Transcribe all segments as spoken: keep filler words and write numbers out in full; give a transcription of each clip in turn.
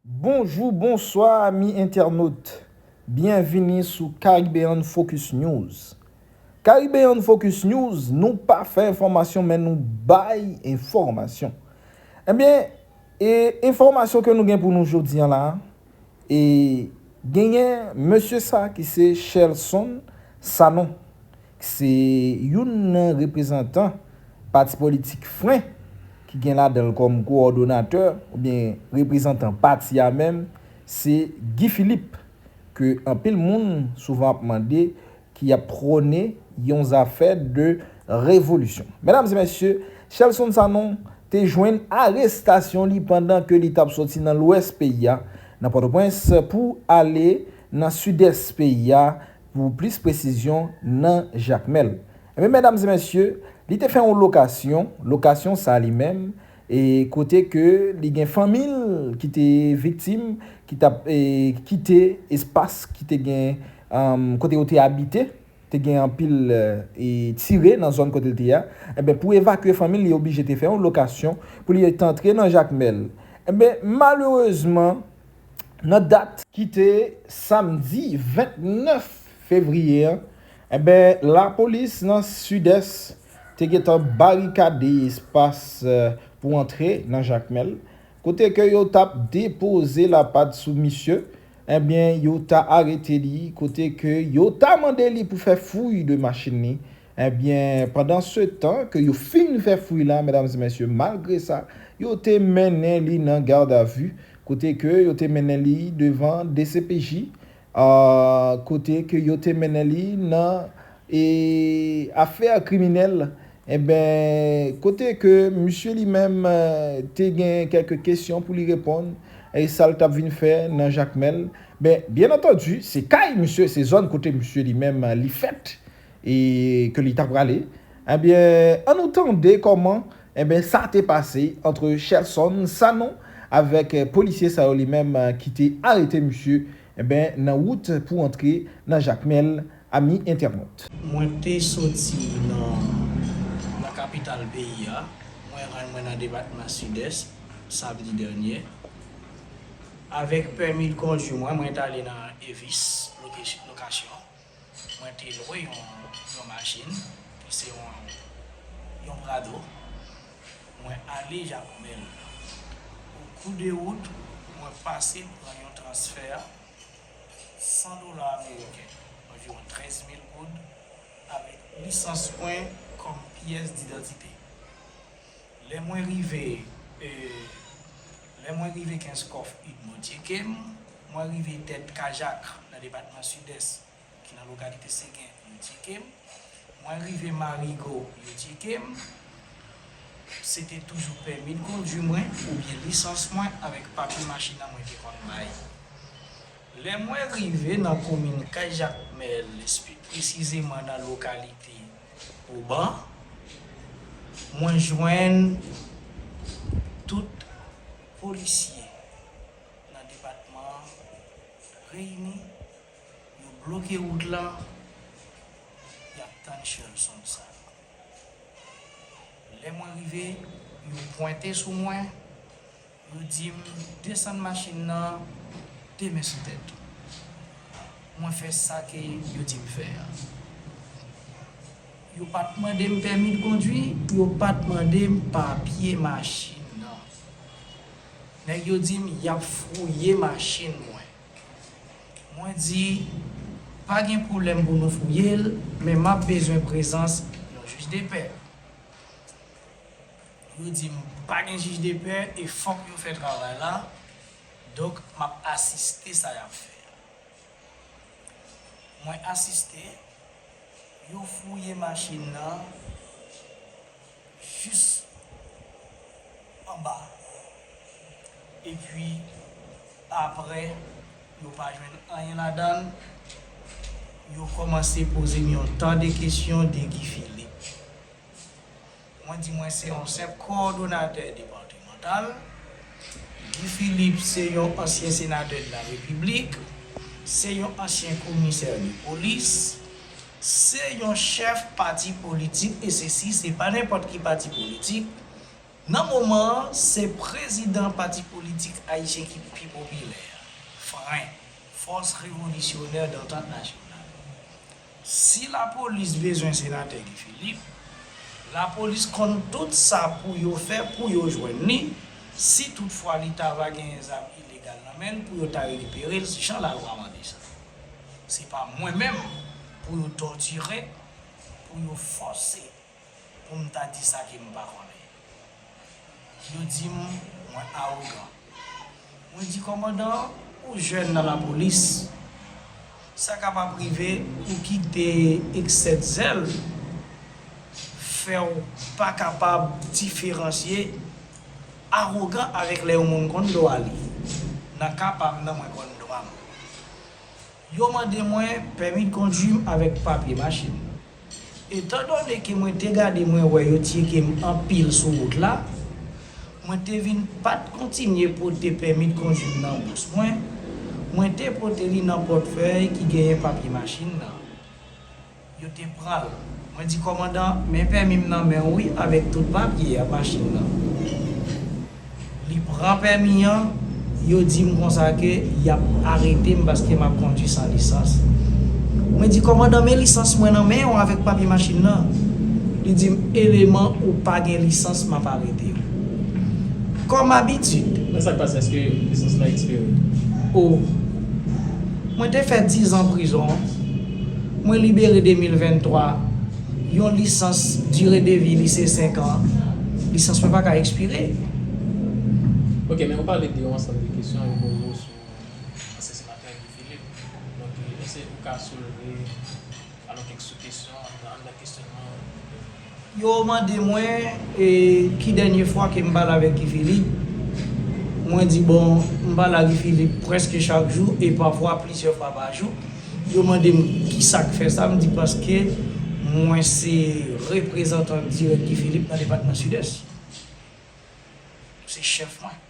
Bonjou, bonswa, ami entènot. Byenvini sou Caribbean Focus News. Caribbean Focus News, nou pa fè enfòmasyon, men nou bay enfòmasyon. Ebyen, e enfòmasyon ke nou gen pou nou jodi a la, e genyen mesye sa ki se Shelson Sanon, ki se youn nan reprezantan pati politik Fren, ki gen ladan l kòm kowòdonatè oubyen reprezantan pati a menm, se Guy Philippe, ke anpil moun souvan ap mande, ki ap pwone yon zafè de revolisyon. Medam e mesye, Shelson Sanon te jwenn arestasyon li pandan ke li t ap soti nan lwès peyi a, nan Pòtoprens, pou ale nan sidès peyi a pou plis presizyon nan Jakmèl. Ebyen, medam e mesye, li te fè yon lokasyon, lokasyon sa li menm, e kote ke li gen fanmi l ki te viktim, ki t ap, e, kite espas ki te gen, um, kote yo te abite, te gen anpil, e, tire nan zòn kote l te ye a. Ebyen, pou evakye fanmi l, li oblije te fè yon lokasyon pou li te antre nan Jakmèl. Ebyen, malerezman, nan dat ki te samdi vennèf fevriye a, ebyen, lapolis nan Sidès te gentan barikade espas, e, pou antre nan Jakmèl, kote ke yo t ap depoze lapat sou misye, ebyen, yo ta arete li, kote ke yo ta mande li pou fè fouy de machin li. Ebyen, pandan se tan ke yo fin fè fouy la, medam e mesye, malgre sa, yo te mennen li nan gadavi, kote ke yo te mennen li devan D C P J, a, kote ke yo te mennen li nan, e, afè kriminèl. Ebyen, kote ke misye li menm, e, te gen kèk kesyon pou li reponn, e sa l t ap vin fè nan Jakmèl. Ben, byen antandi, se kay misye, se zòn kote misye li menm, e, li fèt, e ke li ta prale. Ebyen, ann nou tande kòman, ebyen, sa te pase ant Shelson Sanon avèk, e, polisye sa yo li menm, e, ki te arete misye, ebyen, nan wout pou antre nan Jakmèl, ami entènot. Mwen te soti nan, nan kapital peyi a, mwen rann mwen nan depatman Sidès, samdi dènye. Avèk pèmi de kondwi mwen, mwen t ale nan Evis, loke-, lokasyon. Mwen te lwe yon, yon machin, ki se yon, yon Prado. Mwen ale Jakmèl. O kou de wout, mwen pase pran yon transfè san dola ameriken, anviwon trèz mil goud, avèk lisans mwen kòm pyès didantite. Lè mwen rive, e, lè mwen rive Kenskòf Edmond tcheke m, mwen rive tèt Kajak nan depatman Sidès, ki nan lokalite Segen, yo tcheke m. Mwen rive Marigo, yo tcheke m. Se te toujou pèmi de kondwi mwen oubyen lisans mwen avèk papye machin nan mwen te konn bay. Lè mwen rive nan komin Kay Jakmèl, espe-, presizeman nan lokalite Oban, mwen jwenn tout polisye nan depatman an reyini, yo bloke wout lan, y ap tann Shelson sa. Lè mwen rive, yo pwente sou mwen, yo di m desann machin nan, de men sou tèt. Mwen fè sa ke yo di m fè a. Yo pa t mande m pèmi de kondwi, yo pa t mande m papye machin nan. Nèg yo di m y ap fouye machin mwen. Mwen di, pa gen pwoblèm pou nou fouye l, men m ap bezwen prezans yon jij de pè. Yo di m pa gen jij de pè e fòk yo fè travay la, donk m ap asiste sa y ap fè a. Mwen asiste, yo fouye machin nan jis anba. Epi, apre, yo pa jwenn anyen ladan l. Yo kòmanse poze m yon tan de kesyon de Guy Philippe. Mwen di mwen se yon senp kowòdonatè depatmantal. Guy Philippe se yon ansyen senatè de la Repiblik, se yon ansyen komisè de polis, se yon chèf pati politik, e se si, se pa nenpòt ki pati politik, Nan moman an, se prezidan pati politik ayisyen ki pi popilè a, FREN, Force Révolutionnaire d'Entente Nationale. Si lapolis bezwen senatè Guy Philippe, lapolis konn tout sa pou yo fè pou yo jwenn li, si toutfwa li ta va genyen zam ilegal nan men l pou yo ta rekipere l, jan lalwa mande sa. Se pa mwen menm pou yo tòtire, pou yo fòse, pou m ta di sa ke m pa konnen. Yo di m mwen awogan. Mwen di kòmandan, ou jèn nan lapolis, sa kapab rive ou kite eksè de zèl fè w pa kapab diferansye awogan avèk lè yon moun konn dwa li. Nan ka pa m nan, mwen konn dwa m. Yo mande mwen pèmi de kondwi m avèk papye machin nan. Etandone ke mwen te gade, mwen wè yo tcheke m anpil sou wout la, mwen te vin pa t kontinye pote pèmi de kondwi m nan bous mwen, mwen te pote li nan pòtfèy ki genyen papye machin nan. Yo te pran l. Mwen di kòmandan, men pèmi m nan men w wi, avèk tout papye a machin nan. Li pran pèmi an, yo di m konsa ke y ap arete m paske m ap kondwi san lisans. Mwen di kòmandan, men lisans mwen nan men w avèk papye machin nan. Li di m, eleman ou pa gen lisans, m ap arete w. Kòm abitid. Men sa k pase, èske lisans la ekspire? O, mwen te fè dizan prizon. Mwen libere de mil venntwa. Yon lisans, dire de vi li se senk an. Lisans mwen pa ka ekspire. Ok, men ou pale de yon ansanm de kesyon yo poze w sou ansyen senatè Guy Philippe. Donk, èske ou ka soulve alò kèk sou kesyon anndan, anndan kesyonman? Yo mande mwen e, ki dènye fwa ke m pale avèk Guy Philippe. Mwen di, bon, m pale a Guy Philippe prèske chak jou e pafwa plizyè fwa pa jou. Yo mande m ki sa k fè sa, m di paske mwen se reprezantan dirèk Guy Philippe nan depatman Sidès. Se chèf mwen.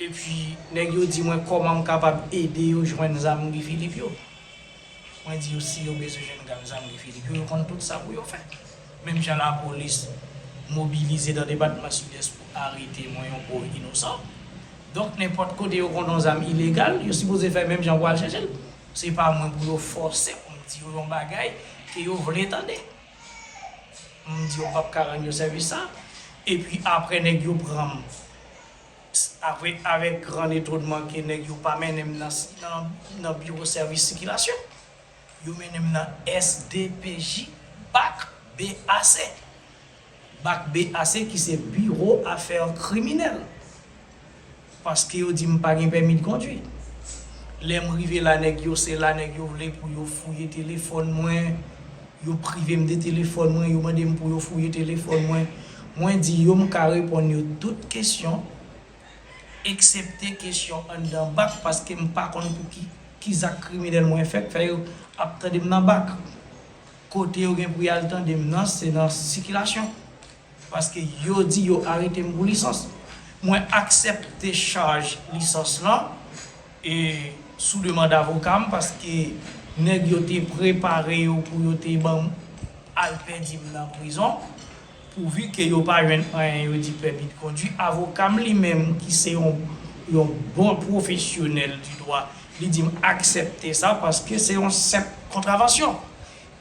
Epi nèg yo di mwen kòman m kapab ede yo jwenn zam Guy Philippe yo. Mwen di yo si yo bezwen jwenn zam Guy Philippe yo, yo konn tout sa pou yo fè. Menm jan lapolis mobilize nan depatman Sidès pou arete mwen yon pòv inosan. Donk nenpòt kote yo konn yon zam ilegal, yo sipoze fè menm jan pou al chèche l. Se pa mwen pou yo fòse pou m di yo yon bagay ke yo vle tande. M di yo m p ap ka rann yo sèvis sa. Epi apre nèg yo pran m. Apre, avèk gran etonnman ke nèg yo pa mennen m nan, nan, nan biwo sèvis sikilasyon. Yo mennen m nan S D P J, bak B A C. Bak B A C ki se biwo afè kriminèl. Paske yo di m pa gen pèmi de kondwi. Lè m rive la, nèg yo, se la nèg yo vle pou yo fouye telefòn mwen. Yo prive m de telefòn mwen, yo mande m pou yo fouye telefòn mwen. Mwen di yo m ka reponn yo tout kesyon, eksepte kesyon anndan bak, paske m pa konn pou ki, ki zak kriminèl mwen fè k fè yo ap tande m nan bak. Kote yo gen pou y al tande m nan, se nan sikilasyon. Paske yo di yo arete m pou lisans. Mwen aksepte chaj lisans lan e sou demann avoka m, paske nèg yo te prepare yo pou yo te ban m al pèdi m nan prizon. Pouvi ke yo pa jwenn anyen, yo di pèmi de kondwi. Avoka m li menm ki se yon, yon bon pwofesyonèl di dwa, li di m aksepte sa paske se yon senp kontravansyon.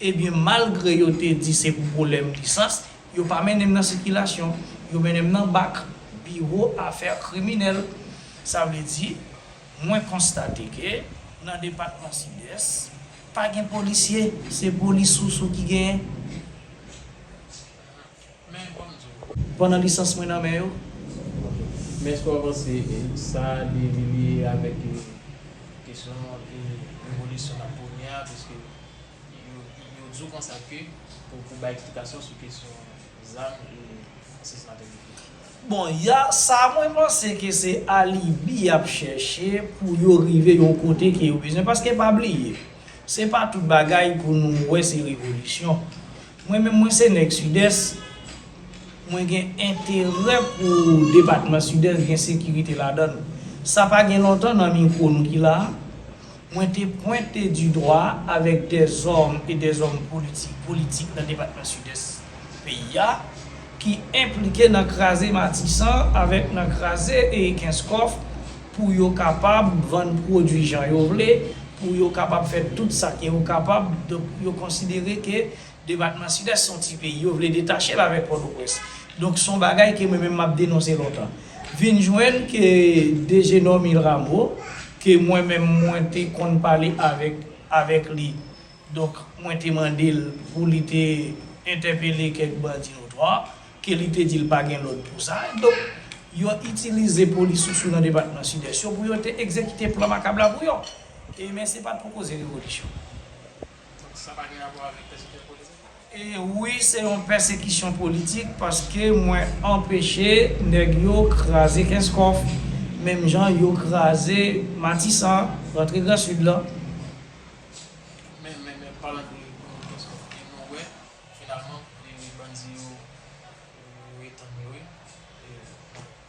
Ebyen malgre yo te di se pou pwoblèm lisans, yo pa mennen m nan sikilasyon, yo mennen m nan bak, biwo afè kriminèl. Sa vle di, mwen konstate ke nan depatman Sidès, pa gen polisye, se polis sousou ki genyen. Men, ban m di w. Pandan lisans mwen nan men yo. Men èske w panse sa li, li lye avèk kesyon revolisyon n ap prône a, paske yo, yo di w konsa ke pou, pou bay eksplikasyon sou kesyon zam e asasina tèt. Bon, y a, sa mwen panse ke se alibi y ap chèche pou yo rive yon kote ke yo bezwen. Paske pa bliye, se pa tout bagay pou nou wè se revolisyon. Mwen menm mwen se nèg Sidès, mwen gen enterè pou depatman Sidès gen sekirite ladan l. Sa pa gen lontan nan mikwo nou ki la a, mwen te pwente di dwa avèk dèzòm e dèzòm politik, politik nan depatman Sidès peyi a, ki enplike nan kraze Matisan avèk nan kraze e Kenskòf pou yo kapab vann pwodui jan yo vle, pou yo kapab fè tout sa ke yo kapab. Donk, yo konsidere ke depatman Sidès se yon ti peyi, yo vle detache l avèk Pòtoprens. Donk, se yon bagay ke mwen menm m ap denonse lontan. Vin jwenn ke D G Normil Rameau, ke mwen menm mwen te konn pale avèk, avèk li, donk, mwen te mande l pou li te entèpele kèk bandi notwa, ke li te di l pa gen lòd pou sa. Donk, yo itilize polis sousou nan depatman Sidès yo pou yo te egzekite plan makab la pou yo. E men se pa t pou koze revolisyon. Donk, sa pa gen rapò avèk pèsekisyon politik? E wi, se yon pèsekisyon politik paske mwen anpeche nèg yo kraze Kenskòf, menm jan yo kraze Matisan, rantre Gran Sid lan. Men, men, men, palan de, de Kenskòf, e nou wè, finalman, e bandi yo, yo etann yo, wi. E,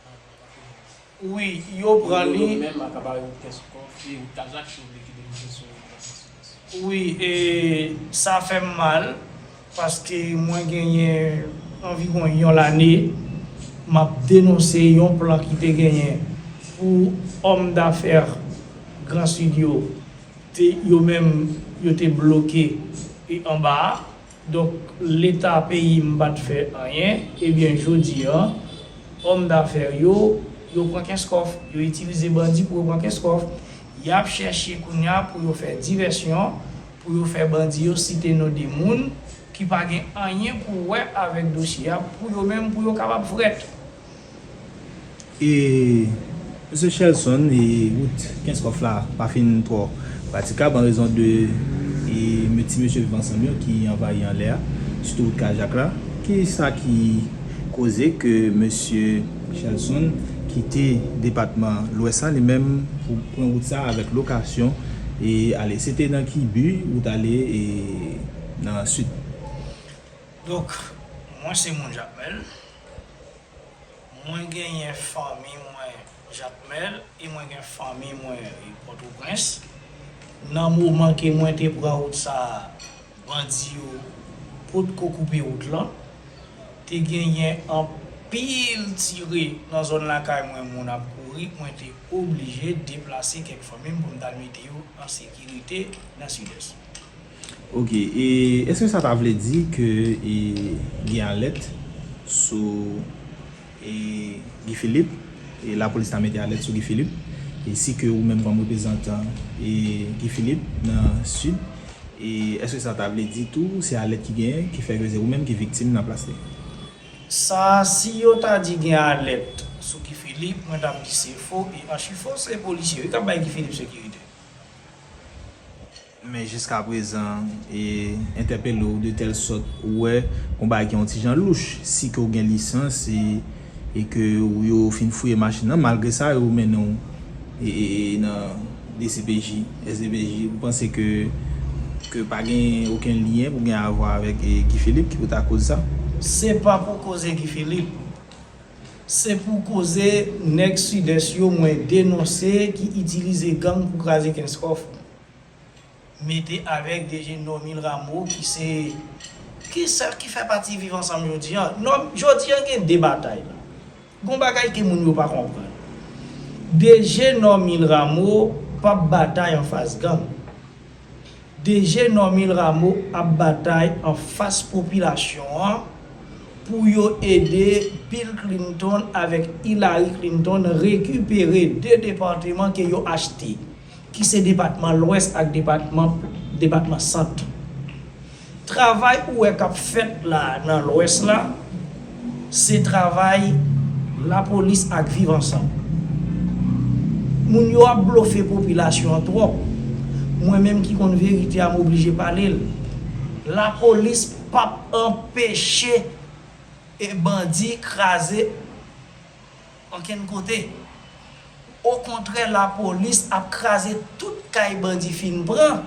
nan, nan, nan komin. Wi, yo pran li. Yo menm, akabare wout Kenskòf, e wout Kajak, si w vle, ki debouche sou wout Pòtoprens. Wi, e sa fè m mal, paske mwen genyen anviwon yon lane, m ap denonse yon plan ki te genyen pou òm dafè Gran Sid yo, te, yo menm, yo te bloke e anba a. Donk, Leta peyi m pa t fè anyen. Ebyen, jodi a, òm dafè yo, yo pran Kenskòf. Yo itilize bandi pou yo pran Kenskòf. Y ap chèche kounye a pou yo fè divèsyon, pou yo fè bandi yo site non de moun ki pa gen anyen pou wè avèk dosye a, pou yo menm, pou yo kapab frèt. E, Mesye Shelson, e, wout Kenskòf la pa fin twò pratikab an rezon de, e, me-, ti mesye Viv Ansanm yo ki anvayi anlè a, sitou wout Kajak la. Ki sa ki koze ke Mesye Shelson kite depatman Lwès la, li menm, pou pran wout sa avèk lokasyon e ale? Se te nan ki bi ou t ale, e, nan Sid? Donk, mwen se moun Jakmèl. Mwen genyen fanmi mwen Jakmèl e mwen gen fanmi mwen Pòtoprens. Nan moman ke mwen te pran wout sa a, bandi yo potko koupe wout lan. Te genyen anpil tire nan zòn lakay mwen, moun ap kouri, mwen te oblije deplase kèk fanmi m pou m t al mete yo an sekirite nan Sidès. Ok, e èske sa ta vle di ke, e, gen alèt sou, e, Guy Philippe, e lapolis ta mete alèt sou Guy Philippe, e si ke ou menm kòm reprezantan, e, Guy Philippe nan Sid, e èske sa ta vle di tou se alèt ki genyen ki fè ke se ou menm ki viktim nan plas li? Sa, si yo ta di gen alèt sou Guy Philippe, mwen t ap di se fo, e achifo, se polisye yo k ap bay Guy Philippe sekirite. Men jiskaprezan, e entèpele w de tèl sòt ou wè yon bagay ki yon ti jan louch, si ke w gen lisans e, e ke w, yo fin fouye machin nan, malgre sa, yo mennen w e, e, e nan D C P J, S D P J, ou panse ke, ke pa gen okenn lyen pou gen avwa avèk, e, Guy Philippe ki pou ta koz sa? Se pa pou koze Guy Philippe. Se pou koze nèg Sidès yo mwen denonse ki itilize gang pou kraze Kenskòf. Mete avèk D G Normil Rameau ki se, ki sèl ki fè pati Viv Ansanm jodi a. Nòm, jodi a gen de batay la. Gon bagay ke moun yo pa konprann. D G Normil Rameau p ap batay anfas gang. D G Normil Rameau ap batay anfas popilasyon an pou yo ede Bill Clinton avèk Hillary Clinton rekipere de depatman ke yo achte, ki se depatman Lwès ak depatman, depatman Sant. Travay ou wè k ap fèt la nan Lwès la, se travay lapolis ak Viv Ansanm. Moun yo ap blofe popilasyon an twòp. Mwen menm ki konn verite a, m oblije pale l. Lapolis p ap anpeche e bandi kraze ankenn kote. Okontrè, lapolis ap kraze tout kay bandi fin pran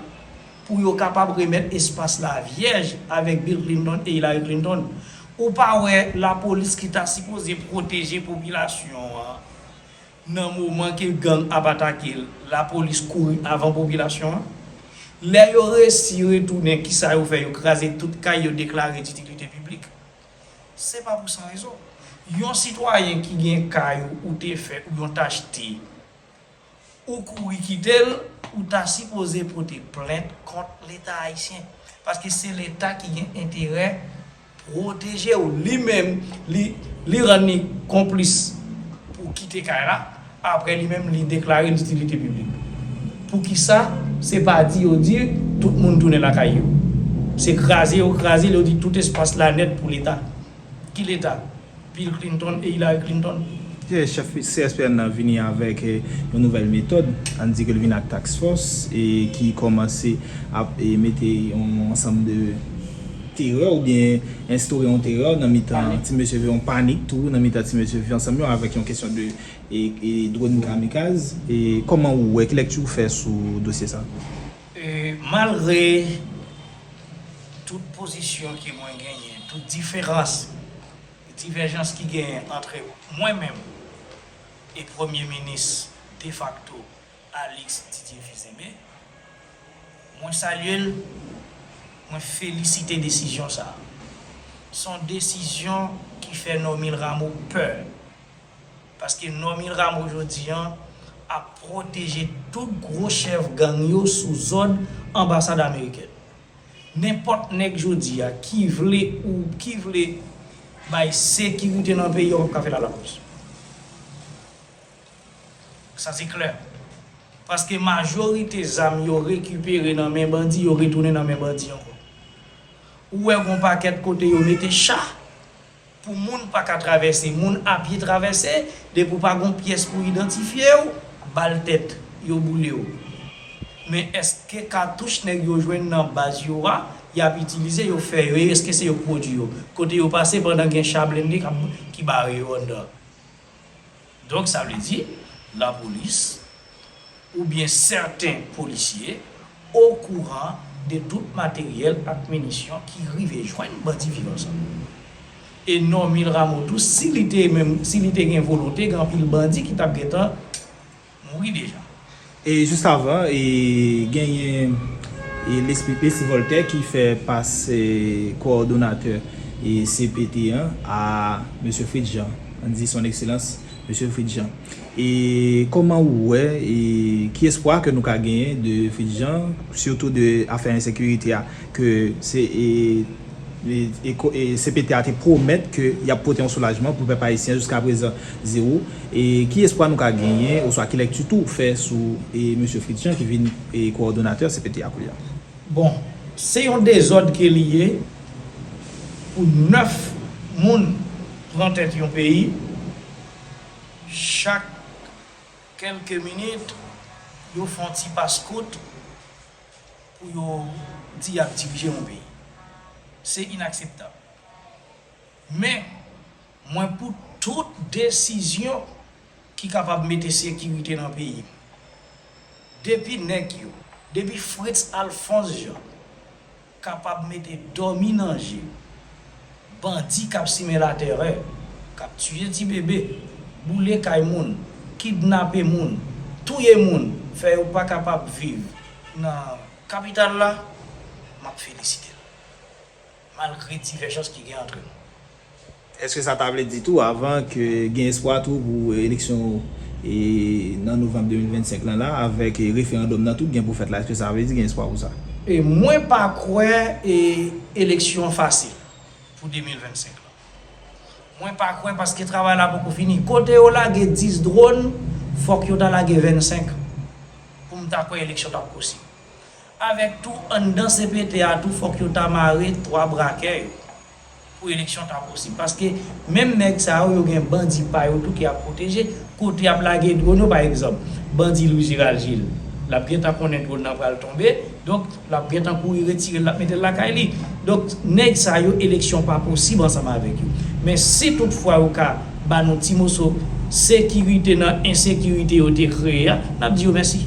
pou yo kapab remèt espas la vyèj avèk Bill Clinton e Hillary Clinton. Ou pa wè lapolis ki ta sipoze pwoteje popilasyon an nan moman ke gang ap atake l, lapolis kouri avan popilasyon an? Lè yo resi retounen, kisa yo fè? Yo kraze tout kay, yo deklare ditilite piblik. Se pa pou san rezon. Yon sitwayen ki gen kay ou, ou te fè, ou yon t achte, ou kouri kite l, ou ta sipoze pote plent kont Leta ayisyen. Paske se Leta ki gen enterè pwoteje w. Li menm, li, li rann li konplis pou kite kay la. Apre li menm, li deklare l itilite piblik. Poukisa se pa di yo di tout moun tounen lakay yo? Se kraze yo kraze l, yo di tout espas la nèt pou Leta. Ki Leta? Bill Clinton e Hillary Clinton. Chèf C S P N nan vini avèk eh, yon nouvèl metòd. Ann di ke l vin ak task force e ki kòmanse ap eh, mete yon ansanm de terè oubyen enstore yon terè nan mitan ti mesye, yon panik tou nan mitan ti mesye ansanm yo avèk yon kesyon de e, e drone kamikaz. E kòman ou wè, ki lèkti ou fè sou dosye sa? E, malgre tout pozisyon ke mwen genyen, tout diferans, divèjans ki genyen antre mwen menm e Premye Minis defakto Alix Didier Fils-Aimé, mwen salye l, mwen felisite desizyon sa a. Se yon desizyon ki fè Normil Rameau pè. Paske Normil Rameau jodi an ap pwoteje tout gwo chèf gang yo sou zòd anbasad amerikèn. Nenpòt nèg jodi a ki vle ou ki vle bay sekirite nan peyi a, w ap ka fè l a la polis. Sa se klè. Paske majorite zam yo rekipere nan men bandi, yo retounen nan men bandi ankò. Ou wè gon pakèt kote yo mete cha pou moun pa ka travèse, moun a pye travèse, depi w pa gon pyès pou idantifye w, bal tèt, yo boule w. Men èske katouch nèg yo jwenn nan baz yo a, y ap itilize, yo fè yo, èske se yo k pwodui yo? Kote yo pase pandan gen cha blende k ap, ki bare yo anndan? Donk, sa vle di, lapolis oubyen sèten polisye okouran de tout materyèl ak minisyon ki rive jwenn bandi Viv Ansanm. E Normil Rameau tou, si li te menm, si li te gen volonte, gen anpil bandi ki t ap gentan mouri deja. E jis avan, e genyen e Leslie Voltaire ki fè pas e kowòdonatè e C P T an a mesye Fritz Jean, ann di son ekselans mesye Fritz Jean. E kòman ou wè e ki espwa ke nou ka genyen de Fritz Jean, sitou de afè ensekirite a, ke se e e, e, e C P T a te pwomèt ke y ap pote yon soulajman pou pèp ayisyen, jiska prezan zewo. E ki espwa nou ka genyen, oswa ki lèkti tou ou fè sou e, mesye Fritz Jean ki vin e, kowòdonatè C P T a kounye a? Bon, se yon dezòd ke li ye pou nèf moun pran tèt yon peyi, chak kèlke minit, yo fè yon ti pas kout pou yo di y ap dirije yon peyi. Se inakseptab. Men, mwen pou tout desizyon ki kapab mete sekirite nan peyi m. Depi nèg yo, depi Fritz Alphonse Jean kapab mete dòmi nan je bandi k ap simen latèrè, k ap tiye ti bebe, boule kay moun, kidnape moun, touye moun, fè yo pa kapab viv nan kapital la, m ap felisite l, malgre divèjans ki gen antre nou. Èske sa ta vle di tou, avan, ke gen espwa tou pou eleksyon e, nan novanm de mil vennsenk lan la, avèk e, referandòm nan tou k gen pou fèt la, èske sa vle di gen espwa pou sa? E mwen pa kwè e, eleksyon an fasil pou de mil vennsenk lan. Mwen pa kwè paske travay la poko fini. Kote yo lage dis dwòn, fòk yo ta lage vennsenk pou m ta kwè eleksyon t ap posib. Avèk tou, anndan C P T a tou, fòk yo ta mare twa brakè yo pou eleksyon ta posib. Paske menm nèg sa yo, yo gen bandi pa yo tou ki ap pwoteje. Kote y ap lage dwòn yo, pa egzanp, bandi Louis Gérald Gilles, l ap gentan konnen dwòn nan pral tonbe. Donk, l ap gentan kouri retire l, l ap mete l lakay li. Donk, nèg sa yo, eleksyon pa posib ansanm avèk yo. Men si toutfwa yo ka ba nou ti moso sekirite nan ensekirite yo te kreye a, n ap di yo mèsi.